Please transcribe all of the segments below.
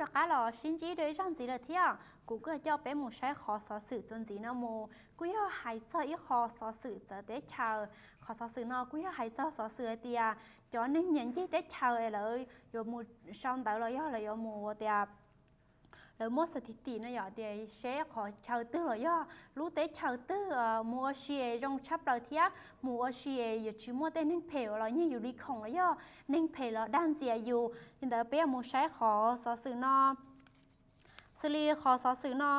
Rov qab los sib ntsib dua ib zaug ntxiv lawm thiab. Kuv kuj coj peb mus saib qhov xov xwm txuas ntxiv no mus, kuj yog hais txog ib qho xov xwm txawv teb chaws. Qhov xov xwm no kuj yog hais txog xov xwm hais tias cov neeg nyiam ncig teb chaws es lawv yuav mus sau ntawv los yog lawv yuav mus ua tias lawv muab xas thiv tim no yog tias seb qhov chaw twg los yog lub teb chaws twg mus ua si zoo tshaj plaws thiab mus ua si yuav tsis muaj tej neeg phem uas los nyiag yus li khoom los yog neeg phem los dag ntxias yus. Li ntawd peb yuav mus saib qhov xov xwm no. Xws li qhov xov xwm no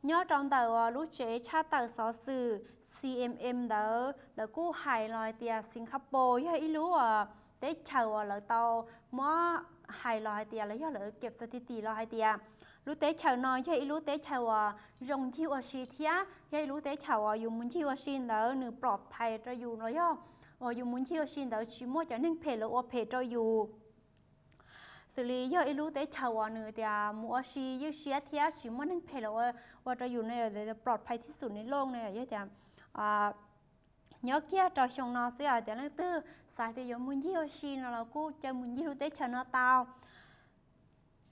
nyob rau ntawm lub tsev tshaj tawm xov xwm C M M ntawd, lawv kuj hais los hais tias Singapore yog ib lub teb chaws uas lawv tau muab hais los hais tias lawv yog lawv keb xas thiv tim los hais tias lub teb chaws no yog ib lub teb chaws uas zoo ncig ua si thiab yog ib lub teb chaws uas yus mus ncig ua si ntawd nws plom phais rau yus los yog uas yus mus ncig ua si ntawd tsis muaj cov neeg phem los ua phem rau yus. Xws li yog ib lub teb chaws uas nws tias mus ua si ywj siab thiab tsis muaj neeg phem los ua rau yus no, plom phais thib xum nws looj no yog tias nyob kiag rau xyoo no xwb, tias leej twg xav tias yuav mus ncig ua si no los kuj caw mus ncig lub teb chaws no tau.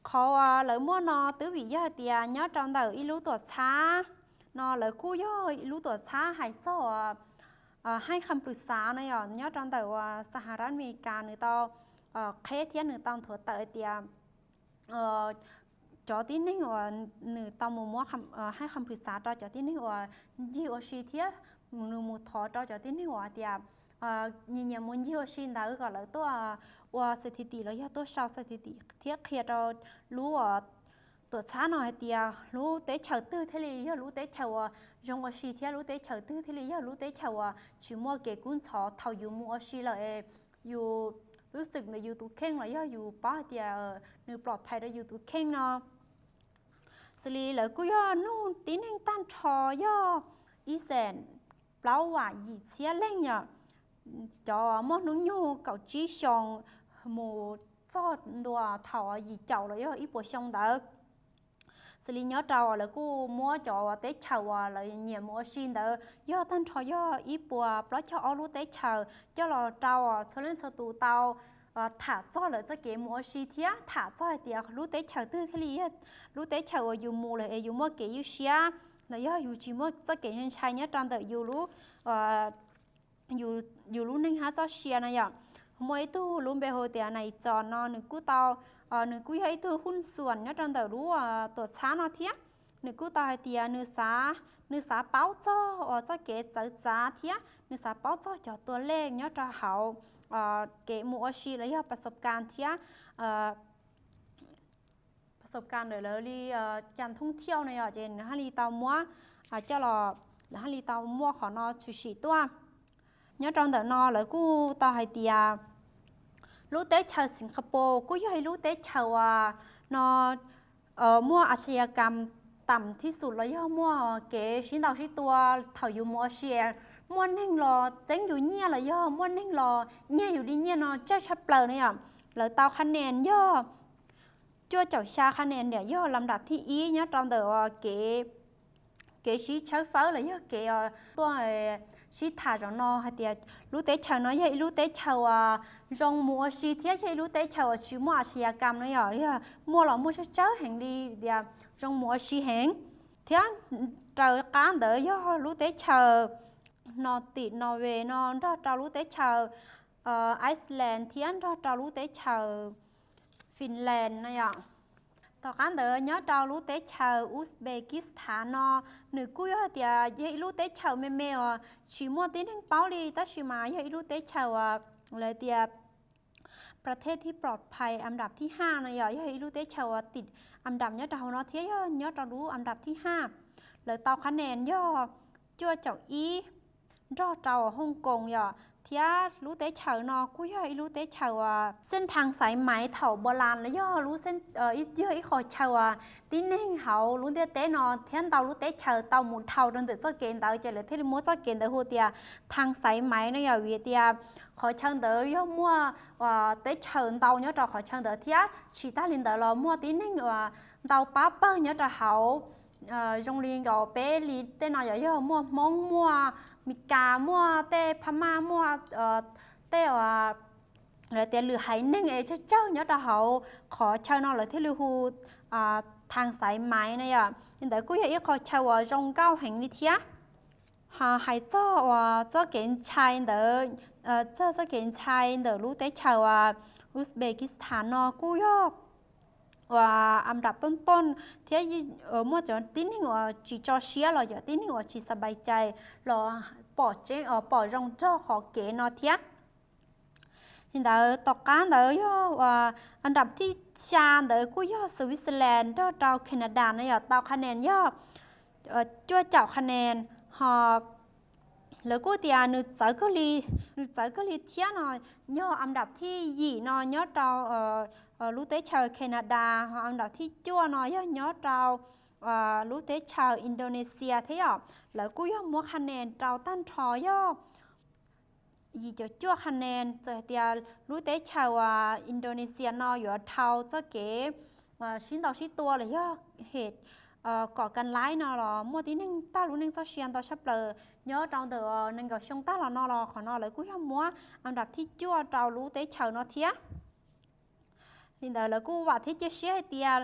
Qhov uas lawv muaj no twb vim yog tias nyob rau ntawm ib lub tuam txhab no lawv kuj yog ib lub tuam txhab hais txog haib kham plwm xav no yog nyob rau ntawm uas Xaharaj Amelikas nws tau qheb thiab nws tau nthuav tawm hais tias cov tib neeg uas nws tau mus muab haib kham plwm xav rau cov tib neeg uas ncig ua si thiab nws mus thov rau cov tib neeg uas tias nyias nyias mus ncig ua si ntawd kom lawv tuaj ua xas thiv tim los yog tuaj sau xas thiv tim thiab qhia rau lub tuam txhab no hais tias lub teb chaws twg thiaj li yog lub teb chaws uas zoo ua si thiab lub teb chaws twg thiaj li yog lub teb chaws uas tsis muaj kev kub ntxhov thaum yus mus ua si lawm, yus lub xwm ntawm yus tus kheej los yog yus paub hais tias nws plom phais rau yus tus kheej no. Xws li lawv kuj yog nug tib neeg tag nrho yog ib xees plaub vam yim txhiab leej yom, cov muaj hnub nyoog kaum tsib xyoo mus txog ntua thaum yim caum los yog ib puas xyoo ntawd. Xws li nyob rau lawv kuj muab cov teb chaws uas lawv nyiam mus ua si ntawd yog tag nrho yog ib puas plaub caug ob lub teb chaws coj los rau txhua leej txhua tus tau tham txog lawv txoj kev mus ua si thiab tham txog hais tias lub teb chaws twg thiaj li yog lub teb chaws uas yus mus lawm es yus muaj kev ywj siab los yog yus tsis muaj txoj kev ntshai nyob rau ntawm yus lub yus lub neej hab txoj sia no yom. Muaj ib tug lub npe hu tias Nais Txos no nws kuj tau, nws kuj yog ib tug huj xuam nyob rau ntawm lub tuam txhab no thiab. Nws kuj tau hais tias nws xav, nws xav paub txog uas txoj kev txawv txav thiab nws xav paub txog cov tua lej nyob rau hauv kev mus ua si los yog pas xov kas thiab pas xov kas ntawm lawv li cas thoob thiauj no yom, ces nws haj li tau muab coj los, lawv haj li tau muaj qhov no tshwm sim tuaj. Nyob rau ntawm no lawv kuj tau hais tias lub teb chaws Singapore kuj yog ib lub teb chaws uas no muaj a chaya kam tam thib xum los yog muaj kev sib ntaus sib tua thaum yus mus ua si, muaj neeg los txeeb yus nyiaj los yog muaj neeg los nyiag yus li nyiaj no tsawg tshaj plaws no yom. Lawv tau qha nes yog cuaj caum xya qha nes niam yog lam nram thib ib nyob rau ntawm kev, kev sib tshawb fawb los yog kev tuaj sib tham zaum no hais tias lub teb chaws no yog ib lub teb chaws uas zoo mus ua si thiab yog ib lub teb chaws uas tsis muaj a chaya kam no yom, yog muaj los muaj tsawg tsawg heev li tias zoo mus ua si heev. Thiab raws qab ntawd yog lub teb chaws no tim Norway no nrog rau lub teb chaws Iceland thiab nrog rau lub teb chaws Finland no yom. Tom qab ntawd nyob rau lub teb chaws Uzbekistan no, nws kuj yog hais tias yog ib lub teb chaws me me uas tsis muaj tib neeg paub li tab sis mas yog ib lub teb chaws uas lawv tias ประเทศที่ปลอดภัยอันดับที่ห้า no yom, yog ib lub teb chaws uas tim อันดับ nyob rau hauv no thiab yog nyob rau lub อันดับที่ห้า. Lawv tau qha nes yog cuaj caum ib nrog rau Hong Kong yom, thiab lub teb chaws no kuj yog ib lub teb chaws uas เส้นทางสายไหม thaum โบราณ los yog lub, yog ib qhov chaw uas tib neeg hauv lub ntiaj teb no thiab ntau lub teb chaws tau mus dhau rau ntawm txoj kev ntawd ces lawv thiaj li muab txoj kev ntawd hu tias ทางสายไหม no yom, vim tias qhov chaw ntawd yog muaj teb chaws ntau nyob rau qhov chaw ntawd thiab tsis tag li ntawd los muaj tib neeg uas ntau pab pawg nyob rau hauv, zoo li nkaus peb li tej no yog, yog muaj Hmoob, muaj Mes Kas, muaj tej Phab Maj, muaj tej uas lawv tias lwm haiv neeg es tsawg tsawg nyob rau hauv qhov chaw no lawv thiaj li hu thav xaiv maiv na yom. Li ntawd kuj yog ib qho chaw uas zoo nkauj heev li thiab. Ho hais txog uas txoj kev ntshai ntawd, txog txoj kev ntshai ntawm lub teb chaws uas Uzbekistan no kuj yog uas am dab tooj tooj thiab muaj cov tib neeg uas tsis tso siab los yog tib neeg uas tsis xas npais cais los pom tseeb, pom zoo nrog qhov kev no thiab. Li ntawd tom qab ntawd yog uas am dab thib xya ntawd kuj yog Switzerland nrog rau Canada no yog tau qha nes yog cuaj caum qha nes. Ho lawv kuj tias nws txawv kawg li, nws txawv kawg li thiab no, yog am dab thib yim no nyob rau lub teb chaws Canada, ho am dab thib cuaj no yog nyob rau lub teb chaws Indonesia thiab yom. Lawv kuj yog muab qha nes rau tag nrho yog yim caum cuaj qha nes. Txawm hais tias lub teb chaws uas Indonesia no yuav dhau txoj kev sib ntaus sib tua los yog hem kom kan laib no los muaj tib neeg tag lub neej txoj sia ntau tshaj plaws nyob rau ntawm nees nkaum xyoo tag los no los qhov no lawv kuj yog muab am dab thib cuaj rau lub teb chaws no thiab. Li ntawd lawv kuj vam thiab cia siab hais tias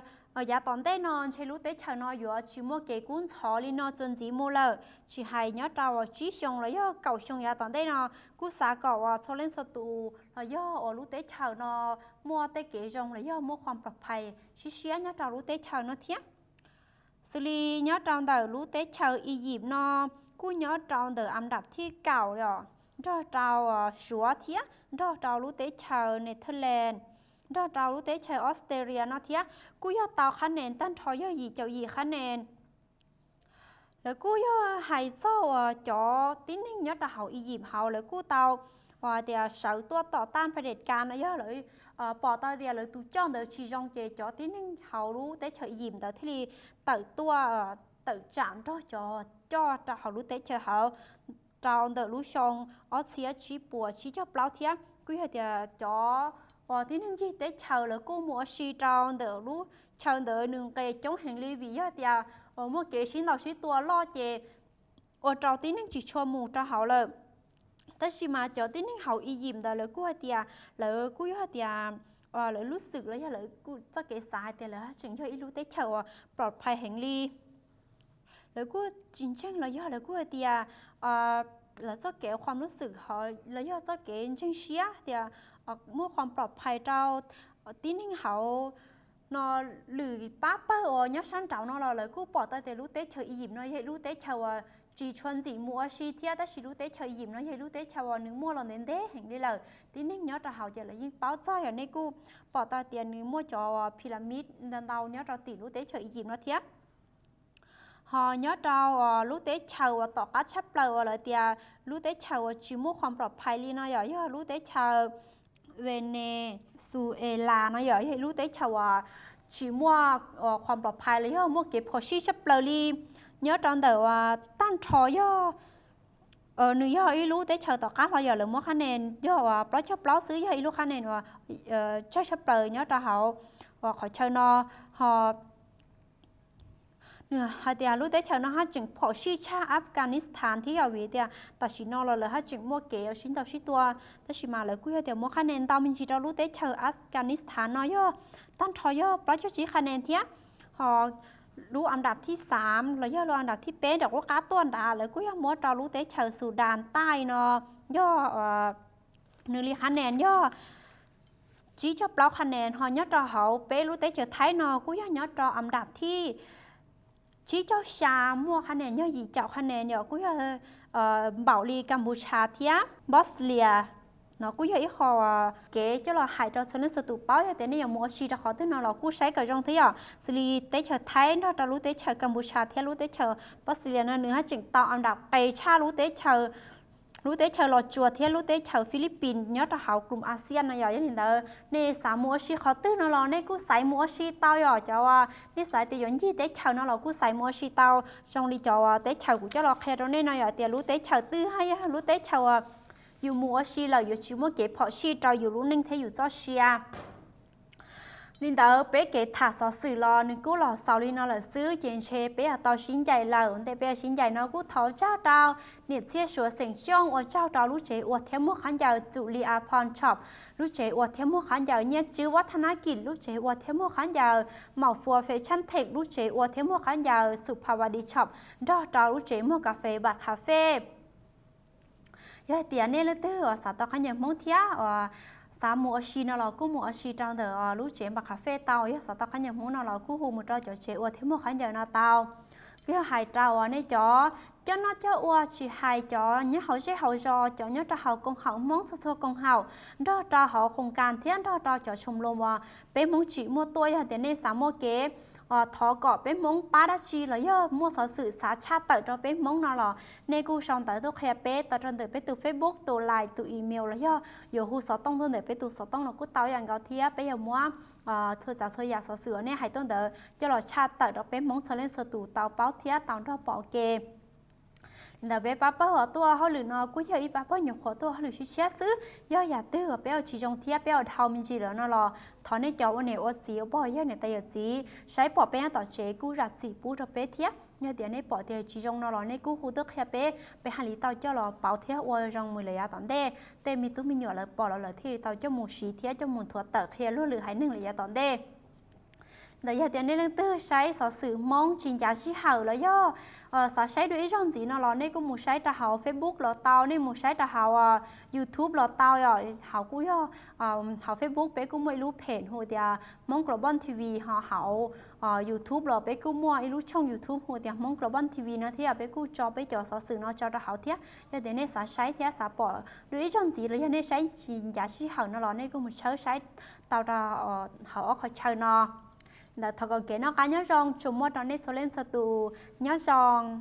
yav tom ntej no ntshe lub teb chaws no yuav tsis muaj kev kub ntxhov li no txuas ntxiv mus lawm, tsis hais nyob rau tsib xyoo los yog kaum xyoo yav tom ntej no. Kuj xav kom uas txhua leej txhua tus los yog uas lub teb chaws no muaj tej kev zoo los yog muaj qhov pov phais siab siab nyob rau lub teb chaws no thiab. Xws li nyob rau ntawm lub teb chaws Iziv no, kuj nyob rau ntawm am dab thib kaum os, nrog rau Suav thiab nrog rau lub teb chaws Netherlands, nrog rau lub teb chaws Australia no thiab, kuj yog tau qhab nes tag nrho yog yim caum yim qhab nes. Lawv kuj yog hais txog uas cov tib neeg nyob rau hauv Iziv hauv lawv kuj tau uas tias sawv tuaj tom taj Pha Dej Kas no yog lawv pom tau tias lawv tus coj ntawd tsis zoo ces cov tib neeg hauv lub teb chaws Iziv ntawd thiaj li tawm tuaj, tawm tsam nrog cov coj rau hauv lub teb chaws hauv rau ntawm lub xyoo ob txhiab tsib puas tsib caug plaub thiab. Kuj yog tias cov uas tib neeg ncig teb chaws lawv kuj mus ua si rau ntawm lub chaw ntawd nws nqes coob heev li vim yog tias muaj kev sib ntaus sib tua loj ces ua rau tib neeg tsis tshua mus rau hauv lawm. Tab sis mas cov tib neeg hauv Iziv ntawd lawv kuj hais tias lawv kuj yog tias lawv lub xwm los yog lawv txoj kev xav hais tias lawv tseem yog ib lub teb chaws uas pov phais heev li. Lawv kuj tsis ntseeg los yog lawv kuj hais tias lawv txoj kev qhuam lub xwm los yog txoj kev ntseeg siab tias muaj qhuam pov phais rau tib neeg hauv no lwm pab pawg uas nyob sab nraud no los lawv kuj pom tau tias lub teb chaws Iziv no yog ib lub teb chaws uas tsis tshua ntxim mus ua si thiab, tab sis lub teb chaws Iziv no yog ib lub teb chaws uas nws muaj los ntev ntev heev li lawm. Tib neeg nyob rau hauv ces lawv yeej paub txog, yog nej kuj pom tau tias nws muaj cov pyramid ntau ntau nyob rau tim lub teb chaws Iziv no thiab. Ho nyob rau lub teb chaws uas tom qab tshaj plaws uas lawv tias lub teb chaws uas tsis muaj qhuam pov phais li no yog, yog lub teb chaws Venezuela no yog, yog ib lub teb chaws uas tsis muaj qhuam pov phais los yog muaj kev phom sij tshaj plaws li. Nyob rau ntawm uas tag nrho yog nws yog ib lub teb chaws tom qab hlo yog lawv muab qhab nes yog uas plaub caug plaub xwb, yog ib lub qhab nes uas tsawg tshaj plaws nyob rau hauv uas qhov chaw no. Ho nws hais tias lub teb chaws no haj tseem phom sij tshaj Afghanistan thiab yog vim tias tam sim no los lawv haj tseem muaj kev sib ntaus sib tua, tab sis mas lawv kuj yog tias muab qhab nes ntau me ntsis rau lub teb chaws Afghanistan no yog tag nrho yog plaub caug tsib qhab nes thiab. Ho lub am dab thib xaam los yog lub am dab thib peb nram qub qab tuaj nrad lawv kuj yog muab rau lub teb chaws Sudan Taij no yog nws li qhab nes yog tsib caug plaub qhab nes. Ho nyob rau hauv peb lub teb chaws Thaib no kuj yog nyob rau am dab thib tsib caug xya muaj qhab nes yog yim caum qhab nes, yog kuj yog npaum li Kampuchea thiab Bosnia. No kuj yog ib qho kev coj los hais rau txhua leej txhua tus paub, yog tias nej yuav mus ua si rau qhov twg no los kuj saib kom zoo thiab yom. Xws li teb chaws Thaib nrog rau lub teb chaws Kampuchea thiab lub teb chaws Bosnia no nws haj tseem tau am dab qis tshaj lub teb chaws lub teb chaws Los Tsuas thiab lub teb chaws Philippines nyob rau hauv Club Asia no yom. Yog li ntawd nej xav mus ua si qhov twg no los nej kuj xaiv mus ua si tau yom. Cov uas nej xav tias yuav ncig teb chaws no los kuj xaiv mus ua si tau, zoo li cov uas teb chaws kuv coj los qhia rau nej no yom, tias lub teb chaws twg haj yog lub teb chaws uas yus mus ua si lawm yuav tsis muaj kev phom sij rau yus lub neej thiab yus txoj sia. Li ntawd peb kev tham xov xwm los nws kuj los xaus li no lawm xwb, ces ntshe peb yuav tau sib ncaim lawm. Ua ntej peb yuav sib ncaim no kuj thov tsaug rau niam Txhiaj Suav xeem Xyooj, ua tsaug rau lub tsev ua thiab muag khaub ncaws Txum Li Apon Shop, lub tsev ua thiab muag khaub ncaws Nyiaj Tswb Vaj Thab Nab Kim, lub tsev ua thiab muag khaub ncaws Maum Fua Fes Tshaj Theem, lub tsev ua thiab muag khaub ncaws Xum Pha Vas Dis Shop, nrog rau lub tsev muag kas fes Npas Qhas Fej. Yog hais tias nej leej twg uas xav tau khaub ncaws Hmoob thiab uas xav mus ua si no los kuj mus ua si rau ntawm lub tsev Npas Qhas Fej tau. Yog xav tau khaub ncaws Hmoob no los kuj hu mus rau cov tsev ua thiab muag khaub ncaws no tau. Kuj yog hais rau uas nej cov coj noj coj ua, tsis hais cov nyob hauv zej hauv zos, cov nyob rau hauv koom haum Hmoob txhua txhua koom haum, nrog rau hauv khoos kas thiab nrog rau cov tshooj lom uas peb Hmoob tsim muaj tuaj, yog tias nej xav muaj kev thov kom peb Hmoob pab dab tsi los yog muaj xov xwm xav tshaj tawm rau peb Hmoob no los nej kuj sau ntawv tuaj qhia peb tau rau ntawm peb tus Facebook, tus Line, tus email los yog yuav hu xov tooj tuaj ntawm peb tus xov tooj los kuj tau ib yam nkaus thiab. Peb yuav muab txhua tsav txhua yam xov xwm uas nej hais tuaj ntawd coj los tshaj tawm rau peb Hmoob txhua leej txhua tus tau paub thiab tau nrog pom ua ke. Ntawm peb pab pawg uas tuaj hauj lwm no kuj yog ib pab pawg nyuam qhuav tuaj hauj lwm sib tshiab xwb. Yog yam twg uas peb ua tsis zoo thiab peb ua dhau me ntsis lawm no los thov nej cov ua niam ua txiv ua pog yawg niam tais yawm txiv saib pom peb nyob tom tsev kuj zam txim pub rau peb thiab. Yog tias nej pom tias tsis zoo no los nej kuj hu tuaj qhia peb, peb hais li tau coj los pauv thiab ua zoo mus lawm yav tom ntej. Tej me tub me nyuam lawv pom los lawv thiaj li tau coj mus siv thiab coj mus nthuav tawm qhia luag lwm haiv neeg lawm yav tom ntej. Ntawd yog tias nej leej twg saib xov xwm Hmoob tsis ncav sij hawm los yog xav saib dua ib zaug ntxiv no los nej kuj mus saib rau hauv Facebook los tau, nej mus saib rau hauv YouTube los tau. Hauv kuj yog hauv Facebook peb kuj muaj ib lub page hu tias Hmoob Global T V, ho hauv YouTube los peb kuj muaj ib lub tshooj YouTube hu tias Hmoob Global T V no thiab, peb kuj tso peb cov xov xwm no tso rau hauv thiab. Yog tias nej xav saib thiab xav pom dua ib zaug ntxiv los yog nej saib tsis ncav sij hawm no los nej kuj mus tshawb saib tau rau hauv ob qhov chaw no. Ntawd thov kom kev noj qab nyob zoo tsuas muaj rau nej txhua leej txhua tus. Nyob zoo.